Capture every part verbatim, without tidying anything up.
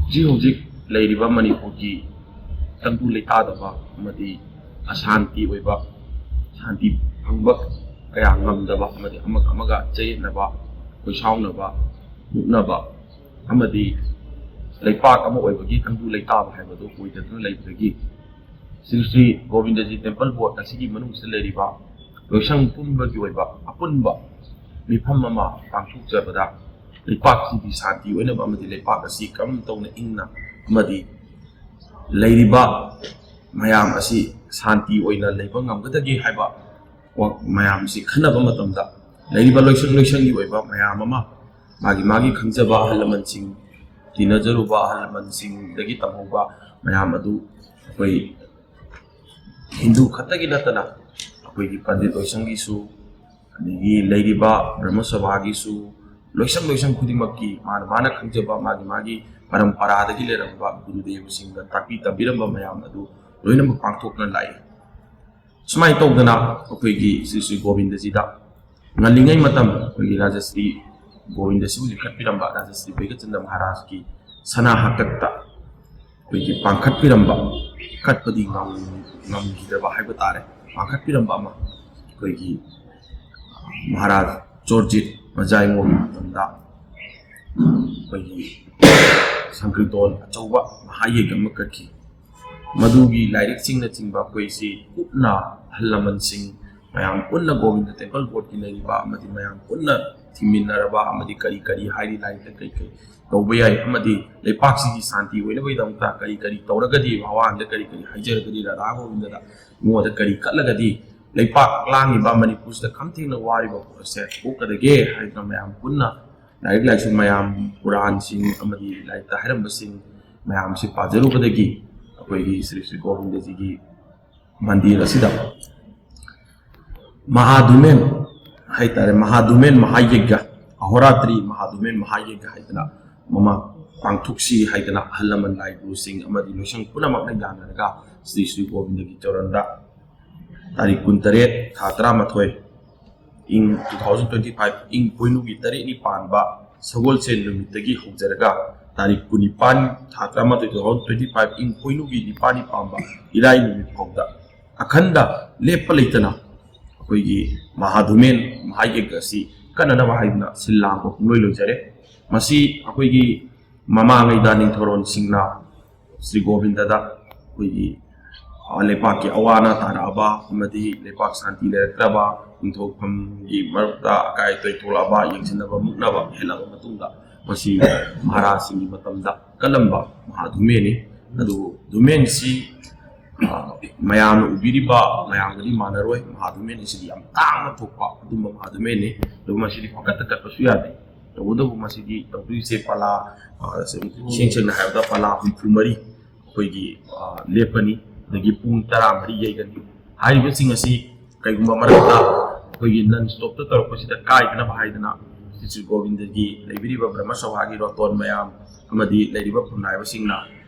ꯍꯧꯖꯤꯛ ꯍꯧꯖꯤꯛ ꯂꯩꯔꯤꯕ ꯃꯅꯤꯄꯨꯔꯒꯤ ꯇꯪꯗꯨ ꯂꯩꯇꯥꯗꯕ ꯑꯃꯗꯤ ꯑꯁꯥꯟꯇꯤ ꯑꯣꯏꯕ, ꯁꯥꯟꯇꯤ ꯐꯪꯕ ꯀꯌꯥ ꯉꯝꯗꯕ ꯑꯃꯗꯤ ꯑꯃꯒ ꯑꯃꯒ ꯆꯌꯦꯠꯅꯕ, ꯈꯣꯏꯁꯥꯎꯅꯕ, ꯃꯨꯛꯅꯕ ꯑꯃꯗꯤ ꯂꯩꯄꯥꯛ ꯑꯃ ꯑꯣꯏꯕꯒꯤ ꯇꯪꯗꯨ ꯂꯩꯇꯥꯕ ꯍꯥꯏꯕꯗꯨ ꯑꯣꯏꯗꯗꯨꯅ ꯂꯩꯕꯗꯒꯤ ꯁ꯭ꯔꯤ ꯁ꯭ꯔꯤ ꯒꯣꯕꯤꯟꯗꯖꯤ ꯇꯦꯝꯄꯜ ꯕꯣꯔꯗ ꯑꯁꯤꯒꯤ ꯃꯅꯨꯡꯁꯤꯗ ꯂꯩꯔꯤꯕ ꯂꯣꯏꯁꯪ ꯄꯨꯝꯕꯒꯤ ꯑꯣꯏꯕ ꯑꯄꯨꯟꯕ ꯃꯤꯐꯝ ꯑꯃ ꯄꯥꯡꯊꯣꯛꯆꯕꯗ ꯂꯩꯄꯥꯛꯁꯤꯒꯤ ꯁꯥꯟꯇꯤ ꯑꯣꯏꯅꯕ ꯑꯃꯗꯤ ꯂꯩꯄꯥꯛ ꯑꯁꯤ ꯀꯔꯝ ꯇꯧꯅ ꯏꯪꯅ ꯑꯃꯗꯤ ꯂꯩꯔꯤꯕ ꯃꯌꯥꯝ ꯑꯁꯤ ꯁꯥꯟꯇꯤ ꯑꯣꯏꯅ ꯂꯩꯕ ꯉꯝꯒꯗꯒꯦ ꯍꯥꯏꯕ ꯋꯥ-, ꯃꯌꯥꯝꯁꯤ ꯈꯟꯅꯕ ꯃꯇꯝꯗ ꯂꯩꯔꯤꯕ ꯂꯣꯏꯁꯪ ꯂꯣꯏꯁꯪꯒꯤ ꯑꯣꯏꯕ ꯃꯌꯥꯝ ꯑꯃ ꯃꯥꯒꯤ ꯃꯥꯒꯤ ꯈꯪꯖꯕ ꯑꯍꯜ ꯂꯃꯟꯁꯤꯡ, ꯇꯤꯟꯅꯖꯔꯨꯕ ꯑꯍꯜ ꯂꯃꯟꯁꯤꯡꯗꯒꯤ ꯇꯝꯍꯧꯕ ꯃꯌꯥꯝ ꯑꯗꯨ ꯑꯩꯈꯣꯏ ꯍꯤꯟꯗꯨ ꯈꯛꯇꯒꯤ ꯅꯠꯇꯅ ꯑꯩꯈꯣꯏꯒꯤ ꯄꯟꯗꯤꯠ ꯂꯣꯏꯁꯪꯒꯤꯁꯨ, ꯑꯗꯒꯤ ꯂꯩꯔꯤꯕ ꯕ꯭ꯔꯍ꯭ꯃ ꯁꯚꯥꯒꯤꯁꯨ, ꯂꯣꯏꯁꯪ ꯂꯣꯏꯁꯪ ꯈꯨꯗꯤꯡꯃꯛꯀꯤ ꯃꯥꯅ ꯃꯥꯅ ꯈꯪꯖꯕ ꯃꯥꯒꯤ ꯃꯥꯒꯤ ꯄꯔꯝꯄꯔꯥꯗꯒꯤ ꯂꯩꯔꯝꯕ ꯒꯨꯔꯨꯗꯦꯕꯁꯤꯡꯅ ꯇꯥꯛꯄꯤ ꯇꯝꯕꯤꯔꯝꯕ ꯃꯌꯥꯝ ꯑꯗꯨ ꯂꯣꯏꯅꯃꯛ ꯄꯥꯡꯊꯣꯛꯅ ꯂꯥꯛꯏ꯫ ꯁꯨꯃꯥꯏꯅ ꯇꯧꯗꯅ ꯑꯩꯈꯣꯏꯒꯤ ꯁ꯭ꯔꯤ ꯁ꯭ꯔꯤ ꯒꯣꯕꯤꯟꯗꯖꯤꯗ ꯉꯜꯂꯤꯉꯩ ꯃꯇꯝ ꯑꯩꯈꯣꯏꯒꯤ ꯔꯥꯖꯁ꯭ꯔꯤ ꯒꯣꯕꯤꯟꯗꯁꯤꯕꯨ ꯂꯤꯡꯈꯠꯄꯤꯔꯝꯕ ꯔꯥꯖꯁ꯭ꯔꯤ ꯕꯩꯒꯆꯟꯗ꯭ꯔ ꯃꯍꯥꯔꯥꯖꯀꯤ ꯁꯅꯥ ꯍꯥꯛꯇꯛꯇ ꯑꯩꯈꯣꯏꯒꯤ ꯄꯥꯡꯈꯠꯄꯤꯔꯝꯕ, ꯀꯠꯄꯗꯤ ꯉꯝ-, ꯉꯝꯈꯤꯗ꯭ꯔꯕ ꯍꯥꯏꯕ ꯇꯥꯔꯦ, ꯄꯥꯡꯈꯠꯄꯤꯔꯝꯕ ꯑꯃ ꯑꯩꯈꯣꯏꯒꯤ ꯃꯍꯥꯔꯥꯖ ꯆꯣꯔꯖꯤꯠ ꯃꯖꯥꯏꯃꯣꯜꯒꯤ ꯃꯇꯝꯗ ꯑꯩꯈꯣꯏꯒꯤ ꯁꯪꯀ꯭ꯔꯤꯇꯣꯟ ꯑꯆꯧꯕ ꯃꯍꯥꯌꯦꯛ ꯑꯃ ꯀꯠꯈꯤ꯫ ꯃꯗꯨꯒꯤ ꯂꯥꯏꯔꯤꯛꯁꯤꯡꯅꯆꯤꯡꯕ ꯑꯩꯈꯣꯏꯁꯤ ꯀꯨꯞꯅ ꯑꯍꯜ ꯂꯃꯟꯁꯤꯡ ꯃꯌꯥꯝ ꯄꯨꯟꯅ ꯒꯣꯕꯤꯟꯗ ꯇꯦꯝꯄꯜ ꯕꯣꯔꯗꯀꯤ ꯂꯩꯔꯤꯕ ꯑꯃꯗꯤ ꯃꯌꯥꯝ ꯄꯨꯟꯅ ꯊꯤꯃꯤꯟꯅꯔꯕ ꯑꯃꯗꯤ ꯀꯔꯤ ꯀꯔꯤ ꯍꯥꯏꯔꯤ ꯂꯥꯏꯔꯤꯛꯇ ꯀꯔꯤ ꯀꯔꯤ ꯇꯧꯕ ꯌꯥꯏ ꯑꯃꯗꯤ ꯂꯩꯄꯥꯛꯁꯤꯒꯤ ꯁꯥꯟꯇꯤ ꯑꯣꯏꯅꯕꯒꯤꯗꯃꯛꯇ ꯀꯔꯤ ꯀꯔꯤ ꯇꯧꯔꯒꯗꯤ ꯚꯒꯋꯥꯟꯗ ꯀꯔꯤ ꯀꯔꯤ ꯍꯥꯏꯖꯔꯒꯗꯤ ꯔꯥꯙꯥ ꯒꯣꯕꯤꯟꯗꯗ ꯏꯕꯨꯡꯉꯣꯗ ꯀꯔꯤ ꯀꯠꯂꯒꯗꯤ ꯂꯩꯄꯥꯛ ꯂꯥꯡꯉꯤꯕ ꯃꯅꯤꯄꯨꯔꯁꯤꯗ ꯈꯝ ꯊꯦꯡꯅ ꯋꯥꯔꯤꯕ ꯑꯁꯦ ꯀꯣꯛꯀꯗꯒꯦ ꯍꯥꯏꯗꯅ ꯃꯌꯥꯝ ꯄꯨꯟꯅ ꯂꯥꯏꯔꯤꯛ ꯂꯥꯏꯁꯨ ꯃꯌꯥꯝ, ꯄꯨꯔꯥꯟꯁꯤꯡ ꯑꯃꯗꯤ ꯂꯥꯏꯔꯤꯛꯇ ꯍꯥꯏꯔꯝꯕꯁꯤꯡ ꯃꯌꯥꯝꯁꯤ ꯄꯥꯖꯔꯨꯕꯗꯒꯤ ꯑꯩꯈꯣꯏꯒꯤ ꯁ꯭ꯔꯤ ꯁ꯭ꯔꯤ ꯒꯣꯕꯤꯟꯗꯖꯤꯒꯤ ꯃꯟꯗꯤꯔ ꯑꯁꯤꯗ ꯃꯍꯥꯗꯨꯃꯦꯟ ꯍꯥꯏꯇꯥꯔꯦ, ꯃꯍꯥꯗꯨꯃꯦꯟ ꯃꯍꯥꯌꯦꯒ꯭ꯌ, ꯑꯍꯣꯔꯥꯇ꯭ꯔꯤ ꯃꯍꯥꯗꯨꯃꯦꯟ ꯃꯍꯥꯌꯦꯒ꯭ꯌ ꯍꯥꯏꯗꯅ ꯃꯃꯥ ꯄꯥꯡꯊꯣꯛꯁꯤ ꯍꯥꯏꯗꯅ ꯑꯍꯜ ꯂꯃꯟ ꯂꯥꯏ ꯒꯨꯔꯨꯁꯤꯡ ꯑꯃꯗꯤ ꯂꯣꯏꯁꯪ ꯄꯨꯝꯅꯃꯛꯅ ꯌꯥꯅꯔꯒ ꯁ꯭ꯔꯤ ꯁ꯭ꯔꯤ ꯒꯣꯕꯤꯟꯗꯒꯤ ꯆꯔꯟꯗ ꯇꯥꯔꯤꯛ ꯀꯨꯟꯇꯔꯦꯠ, ꯊꯥ ꯇꯔꯥꯃꯥꯊꯣꯏ, ꯏꯪ two thousand twenty five, ꯏꯪ ꯄꯣꯏꯅꯨꯒꯤ ꯇꯔꯦꯠꯅꯤ ꯄꯥꯟꯕ ꯁꯒꯣꯜꯁꯦꯟ ꯅꯨꯃꯤꯠꯇꯒꯤ ꯍꯧꯖꯔꯒ, ꯇꯥꯔꯤꯛ ꯀꯨꯟꯅꯤꯄꯥꯟ, ꯊꯥ ꯇꯔꯥꯃꯥꯊꯣꯏ, two thousand twenty five, ꯏꯪ ꯄꯣꯏꯅꯨꯒꯤ ꯅꯤꯄꯥꯟꯅꯤ ꯄꯥꯟꯕ ꯏꯔꯥꯏ ꯅꯨꯃꯤꯠ ꯐꯥꯎꯗ ꯑꯈꯟꯗ ꯂꯦꯞꯄ ꯂꯩꯇꯅ ꯑꯩꯈꯣꯏꯒꯤ ꯃꯍꯥꯙꯨꯃꯦꯟ ꯃꯍꯥꯌꯒ꯭ꯌ ꯑꯁꯤ ꯀꯟꯅꯅꯕ ꯍꯥꯏꯗꯨꯅ ꯁꯤꯜ ꯂꯥꯡꯕ ꯄꯨꯡꯂꯣꯏ ꯂꯣꯏꯖꯔꯦ꯫ ꯃꯁꯤ ꯑꯩꯈꯣꯏꯒꯤ ꯃꯃꯥꯡꯉꯩꯗ ꯅꯤꯡꯊꯧꯔꯣꯟꯁꯤꯡꯅ ꯁ꯭ꯔꯤ ꯒꯣꯕꯤꯟꯗꯗ ꯑꯩꯈꯣꯏꯒꯤ, ꯑ, ꯂꯩꯄꯥꯛꯀꯤ ꯑꯋꯥ ꯑꯅꯥ ꯇꯥꯔꯛꯑꯕ ꯑꯃꯗꯤ ꯂꯩꯄꯥꯛ ꯁꯥꯟꯇꯤ ꯂꯩꯔꯛꯇ꯭ꯔꯕ, ꯅꯤꯡꯊꯧꯐꯝꯒꯤ ꯃꯔꯛꯇ ꯑꯀꯥꯏ ꯑꯇꯣꯏ ꯊꯣꯛꯂꯛꯑꯕ, ꯌꯦꯡꯁꯤꯟꯅꯕ ꯃꯨꯛꯅꯕ ꯍꯦꯜꯂꯕ ꯃꯇꯨꯡꯗ, ꯃꯁꯤ ꯃꯍꯥꯔꯥꯖꯁꯤꯡꯒꯤ ꯃꯇꯝꯗ ꯀꯜꯂꯝꯕ ꯃꯍꯥꯙꯨꯃꯦꯟꯅꯤ꯫ ꯑꯗꯨꯕꯨ ꯙꯨꯃꯦꯟꯁꯤ, ꯑ, ꯃꯌꯥꯝꯅ ꯎꯕꯤꯔꯤꯕ ꯃꯌꯥꯝꯒꯗꯤ ꯃꯥꯟꯅꯔꯣꯏ꯫ ꯃꯍꯥꯙꯨꯃꯦꯟ ꯑꯁꯤꯗꯤ ꯌꯥꯝ ꯇꯥꯡꯅ ꯊꯣꯛꯄ ꯑꯗꯨꯝꯕ ꯃꯍꯥꯙꯨꯃꯦꯟꯅꯤ꯫ ꯑꯗꯨꯕꯨ ꯃꯁꯤꯗꯤ ꯄꯪꯀꯠꯇ ꯀꯠꯄꯁꯨ ꯌꯥꯗꯦ꯫ ꯇꯧꯕꯇꯕꯨ ꯃꯁꯤꯗꯤ ꯇꯧꯗꯣꯏꯁꯦ ꯄꯂꯥ, ꯑ, ꯏꯁꯦꯡ ꯁꯦꯡꯅ ꯍꯥꯏꯔꯕꯗ ꯄꯂꯥ ꯍꯨꯝꯐꯨ ꯃꯔꯤ ꯑꯩꯈꯣꯏꯒꯤ, ꯑ, ꯂꯦꯞꯀꯅꯤ, ꯑꯗꯒꯤ ꯄꯨꯡ ꯇꯔꯥꯃꯔꯤ ꯌꯩꯒꯅꯤ꯫ ꯍꯥꯏꯔꯤꯕꯁꯤꯡ ꯑꯁꯤ ꯀꯩꯒꯨꯝꯕ ꯃꯔꯛꯇ ꯑꯩꯈꯣꯏꯒꯤ non stopꯇ ꯇꯧꯔꯛꯄꯁꯤꯗ ꯀꯥꯏꯗꯅꯕ ꯍꯥꯏꯗꯅ ꯁ꯭ꯔꯤ ꯒꯣꯕꯤꯟꯗꯒꯤ ꯂꯩꯕꯤꯔꯤꯕ ꯕ꯭ꯔꯍ꯭ꯃ ꯁꯚꯥꯒꯤ ꯔꯣꯇꯣꯟ ꯃꯌꯥꯝ ꯑꯃꯗꯤ ꯂꯩꯔꯤꯕ ꯐꯝꯅꯥꯏꯕꯁꯤꯡꯅ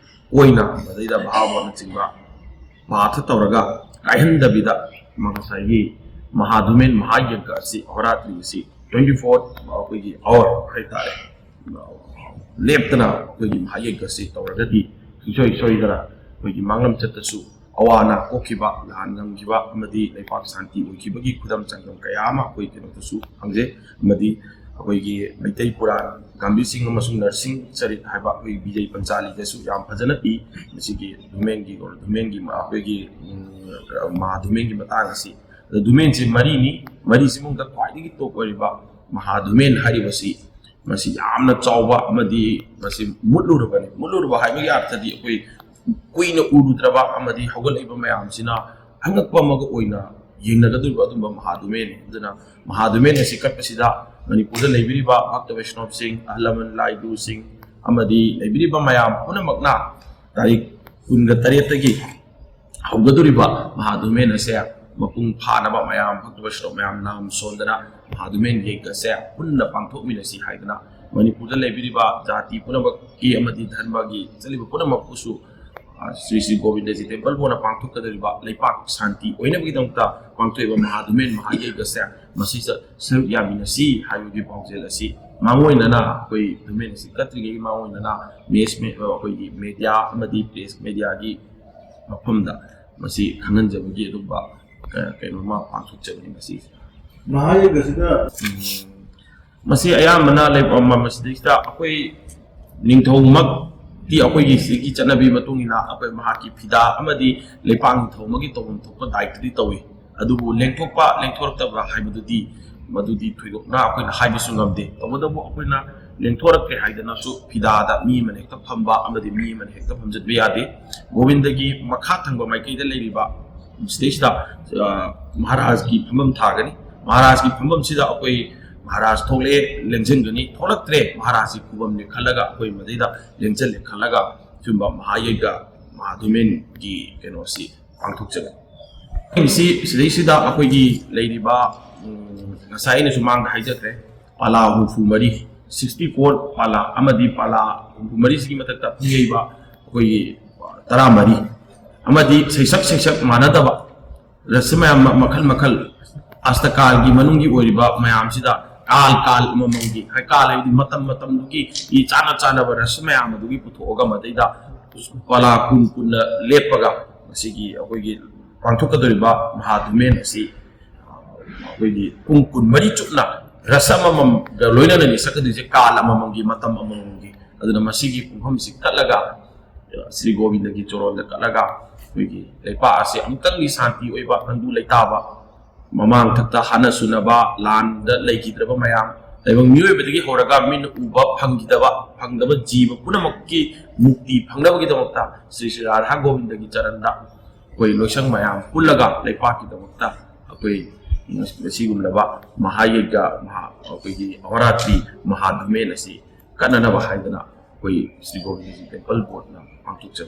ꯀꯣꯏꯅ ꯃꯗꯩꯗ ꯚꯥꯒꯕꯠꯅꯆꯤꯡꯕ ꯄꯥꯊ ꯇꯧꯔꯒ ꯀꯥꯏꯍꯟꯗꯕꯤꯗ ꯉꯁꯥꯏꯒꯤ ꯃꯍꯥꯙꯨꯃꯦꯟ ꯃꯍꯥꯌꯒ꯭ꯌ ꯑꯁꯤ, ꯑꯍꯣꯔꯥꯇ꯭ꯔꯤ ꯑꯁꯤ twenty four ꯑꯩꯈꯣꯏꯒꯤ hour ꯍꯥꯏꯇꯥꯔꯦ, ꯂꯦꯞꯇꯅ ꯑꯩꯈꯣꯏꯒꯤ ꯃꯍꯥꯌꯒ꯭ꯌ ꯑꯁꯤ ꯇꯧꯔꯒꯗꯤ ꯁꯨꯡꯁꯣꯏ ꯁꯣꯏꯗꯅ ꯑꯩꯈꯣꯏꯒꯤ ꯃꯥꯡꯂꯝꯆꯠꯇꯁꯨ ꯑꯋꯥ ꯑꯅꯥ ꯀꯣꯛꯈꯤꯕ, ꯂꯥꯟ ꯉꯝꯈꯤꯕ ꯑꯃꯗꯤ ꯂꯩꯄꯥꯛ ꯁꯥꯟꯇꯤ ꯑꯣꯏꯈꯤꯕꯒꯤ ꯈꯨꯗꯝ ꯆꯥꯡꯗꯝ ꯀꯌꯥ ꯑꯃ ꯑꯩꯈꯣꯏ ꯀꯩꯅꯣꯗꯁꯨ ꯐꯪꯖꯩ꯫ ꯑꯃꯗꯤ ꯑꯩꯈꯣꯏꯒꯤ ꯃꯩꯇꯩ ꯄꯨꯔꯥꯟ ꯒꯥꯝꯚꯤꯔ ꯁꯤꯡ ꯑꯃꯁꯨꯡ ꯅꯔꯁꯤꯡ ꯆꯔꯤꯠ ꯍꯥꯏꯕ ꯑꯩꯈꯣꯏꯒꯤ ꯕꯤꯖꯩ ꯄꯟꯆꯥꯂꯤꯗꯁꯨ ꯌꯥꯝ ꯐꯖꯅ ꯏ꯫ ꯃꯁꯤꯒꯤ ꯙꯨꯃꯦꯟꯒꯤ, ꯙꯨꯃꯦꯟꯒꯤ ꯃ-, ꯑꯩꯈꯣꯏꯒꯤ, ꯎꯝ, ꯃꯍꯥꯙꯨꯃꯦꯟꯒꯤ ꯃꯇꯥꯡ ꯑꯁꯤ꯫ ꯑꯗꯣ ꯙꯨꯃꯦꯟꯁꯤ ꯃꯔꯤꯅꯤ, ꯃꯔꯤꯁꯤ ꯃꯅꯨꯡꯗ ꯈ꯭ꯋꯥꯏꯗꯒꯤ top ꯑꯣꯏꯔꯤꯕ ꯃꯍꯥꯙꯨꯃꯦꯟ ꯍꯥꯏꯔꯤꯕꯁꯤ, ꯃꯁꯤ ꯌꯥꯝꯅ ꯆꯥꯎꯕ ꯑꯃꯗꯤ ꯃꯁꯤ ꯃꯨꯠꯂꯨꯔꯕꯅꯤ꯫ ꯃꯨꯠꯂꯨꯔꯕ ꯍꯥꯏꯕꯒꯤ ꯑꯔꯊꯗꯤ ꯑꯩꯈꯣꯏ ꯀꯨꯏꯅ ꯎꯔꯨꯗ꯭ꯔꯕ ꯑꯃꯗꯤ ꯍꯧꯒꯠꯂꯛꯏꯕ ꯃꯌꯥꯝꯁꯤꯅ ꯑꯉꯛꯄ ꯑꯃꯒ ꯑꯣꯏꯅ ꯌꯦꯡꯅꯒꯗꯧꯔꯤꯕ ꯑꯗꯨꯝꯕ ꯃꯍꯥꯙꯨꯃꯦꯟꯅꯤ꯫ ꯑꯗꯨꯅ ꯃꯍꯥꯙꯨꯃꯦꯟ ꯑꯁꯤ ꯀꯠꯄꯁꯤꯗ ꯃꯅꯤꯄꯨꯔꯗ ꯂꯩꯕꯤꯔꯤꯕ ꯚꯛꯇ ꯕꯩꯁꯅꯣꯞꯁꯤꯡ, ꯑꯍꯜ ꯂꯃꯟ ꯂꯥꯏ ꯒꯨꯔꯨꯁꯤꯡ ꯑꯃꯗꯤ ꯂꯩꯕꯤꯔꯤꯕ ꯃꯌꯥꯝ ꯄꯨꯝꯅꯃꯛꯅ ꯇꯥꯔꯤꯛ ꯀꯨꯟꯒ ꯇꯔꯦꯠꯇꯒꯤ ꯍꯧꯒꯗꯧꯔꯤꯕ ꯃꯍꯥꯙꯨꯃꯦꯟ ꯑꯁꯦ ꯃꯄꯨꯡ ꯐꯥꯅꯕ ꯃꯌꯥꯝ ꯚꯛꯇ ꯕꯩꯁꯅꯣꯞ ꯃꯌꯥꯝ ꯅꯥꯝ ꯁꯣꯟꯗꯅ ꯃꯍꯥꯙꯨꯃꯦꯟ ꯌꯦꯛ ꯑꯁꯦ ꯄꯨꯟꯅ ꯄꯥꯡꯊꯣꯛꯃꯤꯟꯅꯁꯤ ꯍꯥꯏꯗꯅ ꯃꯅꯤꯄꯨꯔꯗ ꯂꯩꯕꯤꯔꯤꯕ ꯖꯥꯇꯤ ꯄꯨꯝꯅꯃꯛꯀꯤ ꯑꯃꯗꯤ ꯙꯔꯃꯒꯤ ꯆꯠꯂꯤꯕ ꯄꯨꯝꯅꯃꯛꯄꯨꯁꯨ ꯑ, ꯁ꯭ꯔꯤ ꯁ꯭ꯔꯤ ꯒꯣꯕꯤꯟꯗꯖꯤ ꯇꯦꯝꯄꯜ ꯕꯣꯔꯗꯅ ꯄꯥꯡꯊꯣꯛꯀꯗꯧꯔꯤꯕ ꯂꯩꯄꯥꯛ ꯁꯥꯟꯇꯤ ꯑꯣꯏꯅꯕꯒꯤꯗꯃꯛꯇ ꯄꯥꯡꯊꯣꯛꯏꯕ ꯃꯍꯥ ꯙꯨꯃꯦꯟ ꯃꯍꯥꯌꯩꯒꯁꯦ ꯃꯁꯤꯗ ꯁꯔꯨꯛ ꯌꯥꯃꯤꯟꯅꯁꯤ ꯍꯥꯏꯕꯒꯤ ꯄꯥꯎꯖꯦꯜ ꯑꯁꯤ ꯃꯥꯡꯑꯣꯏꯅꯅ ꯑꯩꯈꯣꯏ ꯙꯨꯃꯦꯟ ꯑꯁꯤ ꯀꯠꯇ꯭ꯔꯤꯉꯩꯒꯤ ꯃꯥꯡꯑꯣꯏꯅꯅ mass me-, ꯑꯩꯈꯣꯏꯒꯤ media ꯑꯃꯗꯤ press mediaꯒꯤ ꯃꯐꯝꯗ ꯃꯁꯤ ꯈꯪꯍꯟꯖꯕꯒꯤ ꯑꯗꯨꯒꯨꯝꯕ, ꯑ, ꯀꯩꯅꯣꯝꯃ ꯄꯥꯡꯊꯣꯛꯆꯕꯅꯤ ꯉꯁꯤ꯫ ꯃꯍꯥꯌꯩꯒꯁꯤꯗ ꯎꯝ, ꯃꯁꯤ ꯑꯌꯥꯝꯕꯅ ꯂꯩ-, ꯃ-, ꯃꯁꯤꯗꯩꯁꯤꯗ ꯑꯩꯈꯣꯏ ꯅꯤꯡꯊꯧꯃꯛꯇꯤ ꯑꯩꯈꯣꯏꯒꯤ ꯁꯤꯒꯤ ꯆꯠꯅꯕꯤ ꯃꯇꯨꯡ ꯏꯟꯅ ꯑꯩꯈꯣꯏ ꯃꯍꯥꯛꯀꯤ ꯐꯤꯗꯥ ꯑꯃꯗꯤ ꯂꯩꯄꯥꯛ ꯅꯤꯡꯊꯧ ꯑꯃꯒꯤ ꯇꯧꯐꯝ ꯊꯣꯛꯄ ꯗꯥꯏꯇꯗꯤ ꯇꯧꯏ꯫ ꯑꯗꯨꯕꯨ ꯂꯦꯡꯊꯣꯛꯄ ꯂꯦꯡꯊꯣꯔꯛꯇꯕ ꯍꯥꯏꯕꯗꯨꯗꯤ ꯃꯗꯨꯗꯤ ꯊꯣꯏꯗꯣꯛꯅ ꯑꯩꯈꯣꯏꯅ ꯍꯥꯏꯕꯁꯨ ꯉꯝꯗꯦ꯫ ꯇꯧꯕꯇꯕꯨ ꯑꯩꯈꯣꯏꯅ ꯂꯦꯡꯊꯣꯔꯛꯇ꯭ꯔꯦ ꯍꯥꯏꯗꯅꯁꯨ ꯐꯤꯗꯥꯗ ꯃꯤ ꯑꯃꯅ ꯍꯦꯛꯇ ꯐꯝꯕ ꯑꯃꯗꯤ ꯃꯤ ꯑꯃꯅ ꯍꯦꯛꯇ ꯐꯝꯖꯤꯟꯕ ꯌꯥꯗꯦ꯫ ꯒꯣꯕꯤꯟꯗꯒꯤ ꯃꯈꯥ ꯊꯪꯕ ꯃꯥꯏꯀꯩꯗ ꯂꯩꯔꯤꯕ ꯁꯤꯗꯩꯁꯤꯗ, ꯑ, ꯃꯍꯥꯔꯥꯖꯀꯤ ꯐꯝꯐꯝ ꯊꯥꯒꯅꯤ꯫ ꯃꯍꯥꯔꯥꯖꯀꯤ ꯐꯝꯐꯝꯁꯤꯗ ꯑꯩꯈꯣꯏ ꯃꯍꯥꯔꯥꯖ ꯊꯣꯛꯂꯛꯑꯦ, ꯂꯦꯡꯁꯤꯟꯒꯅꯤ, ꯊꯣꯛꯂꯛꯇ꯭ꯔꯦ, ꯃꯍꯥꯔꯥꯖꯁꯤ ꯈꯨꯕꯝꯅꯦ ꯈꯜꯂꯒ ꯑꯩꯈꯣꯏ ꯃꯗꯩꯗ ꯂꯦꯡꯁꯤꯜꯂꯦ ꯈꯜꯂꯒ ꯁꯤꯒꯨꯝꯕ ꯃꯍꯥꯌꯩꯒ ꯃꯍꯥꯙꯨꯃꯦꯟꯒꯤ ꯀꯩꯅꯣꯁꯤ ꯄꯥꯡꯊꯣꯛꯆꯒꯅꯤ꯫ ꯁꯤ ꯁꯤꯗꯩꯁꯤꯗ ꯑꯩꯈꯣꯏꯒꯤ ꯂꯩꯔꯤꯕ, ꯎꯝ, ꯉꯁꯥꯏ ꯑꯩꯅꯁꯨ ꯃꯥꯡꯗ ꯍꯥꯏꯖꯈ꯭ꯔꯦ, ꯄꯥꯂꯥ ꯍꯨꯝꯐꯨ ꯃꯔꯤ, sixty four ꯄꯥꯂꯥ ꯑꯃꯗꯤ ꯄꯥꯂꯥ ꯍꯨꯝꯐꯨ ꯃꯔꯤꯁꯤꯒꯤ ꯃꯊꯛꯇ ꯄꯨꯡꯌꯩꯕ ꯑꯩꯈꯣꯏꯒꯤ ꯇꯔꯥꯃꯔꯤ ꯑꯃꯗꯤ ꯁꯩꯁꯛ ꯁꯩꯁꯛ ꯃꯥꯟꯅꯗꯕ ꯔꯁ ꯃꯌꯥꯝ ꯃ-, ꯃꯈꯜ ꯃꯈꯜ ꯑꯁꯇꯀꯥꯜꯒꯤ ꯃꯅꯨꯡꯒꯤ ꯑꯣꯏꯔꯤꯕ ꯃꯌꯥꯝꯁꯤꯗ ꯀꯥꯜ ꯀꯥꯜ ꯑꯃꯃꯝꯒꯤ, ꯍꯥꯏ, ꯀꯥꯜ ꯍꯥꯏꯕꯗꯤ ꯃꯇꯝ ꯃꯇꯝꯗꯨꯒꯤ ꯏ ꯆꯥꯟꯅ ꯆꯥꯟꯅꯕ ꯔꯁ ꯃꯌꯥꯝ ꯑꯗꯨꯒꯤ ꯄꯨꯊꯣꯛꯑꯒ ꯃꯗꯩꯗ ꯄꯥꯂꯥ ꯀꯨꯟ ꯀꯨꯟꯅ ꯂꯦꯞꯄꯒ ꯃꯁꯤꯒꯤ ꯑꯩꯈꯣꯏꯒꯤ ꯄꯥꯡꯊꯣꯛꯀꯗꯧꯔꯤꯕ ꯃꯍꯥꯙꯨꯃꯦꯟ ꯑꯁꯤ ꯑꯩꯈꯣꯏꯒꯤ ꯄꯨꯡ ꯀꯨꯟꯃꯔꯤ ꯆꯨꯞꯅ ꯔꯁ ꯑꯃꯃꯝꯒ ꯂꯣꯏꯅꯅꯅꯤ ꯁꯛꯀꯗꯣꯏꯁꯦ, ꯀꯥꯜ ꯑꯃꯃꯝꯒꯤ, ꯃꯇꯝ ꯑꯃꯃꯝꯒꯤ꯫ ꯑꯗꯨꯅ ꯃꯁꯤꯒꯤ ꯄꯨꯡꯐꯝꯁꯤ ꯀꯠꯂꯒ, ꯁ꯭ꯔꯤ ꯒꯣꯕꯤꯟꯗꯒꯤ ꯆꯣꯔꯣꯟꯗ ꯀꯠꯂꯒ ꯑꯩꯈꯣꯏꯒꯤ ꯂꯩꯄꯥꯛ ꯑꯁꯤ ꯑꯃꯨꯛꯇꯪꯗꯤ ꯁꯥꯟꯇꯤ ꯑꯣꯏꯕ, ꯇꯪꯗꯨ ꯂꯩꯇꯥꯕ, ꯃꯃꯥꯡꯊꯛꯇ ꯍꯥꯟꯅ ꯁꯨꯅꯕ ꯂꯥꯟꯗ ꯂꯩꯈꯤꯗ꯭ꯔꯕ ꯃꯌꯥꯝ, ꯇꯥꯏꯕꯪ ꯃꯤꯑꯣꯏꯕꯗꯒꯤ ꯍꯧꯔꯒ ꯃꯤꯠꯅ ꯎꯕ ꯐꯪꯈꯤꯗꯕ, ꯐꯪꯗꯕ ꯖꯤꯕ ꯄꯨꯝꯅꯃꯛꯀꯤ ꯃꯨꯛꯇꯤ ꯐꯪꯅꯕꯒꯤꯗꯃꯛꯇ ꯁ꯭ꯔꯤ ꯁ꯭ꯔꯤ ꯔꯥꯙꯥ ꯒꯣꯕꯤꯟꯗꯒꯤ ꯆꯔꯟꯗ ꯑꯩꯈꯣꯏ ꯂꯣꯏꯁꯪ ꯃꯌꯥꯝ ꯄꯨꯜꯂꯒ ꯂꯩꯄꯥꯛꯀꯤꯗꯃꯛꯇ ꯑꯩꯈꯣꯏ ꯉꯁꯤꯒꯨꯝꯂꯕ ꯃꯍꯥꯌꯩꯒ ꯃꯍꯥ-, ꯑꯩꯈꯣꯏꯒꯤ ꯑꯍꯣꯔꯥꯇ꯭ꯔꯤ ꯃꯍꯥꯙꯨꯃꯦꯟ ꯑꯁꯤ ꯀꯠꯅꯅꯕ ꯍꯥꯏꯗꯅ ꯑꯩꯈꯣꯏ ꯁ꯭ꯔꯤ ꯒꯣꯕꯤꯟꯗꯖꯤ ꯇꯦꯝꯄꯜ ꯕꯣꯔꯗꯅ ꯄꯥꯡꯊꯣꯛꯆꯕꯅꯤ꯫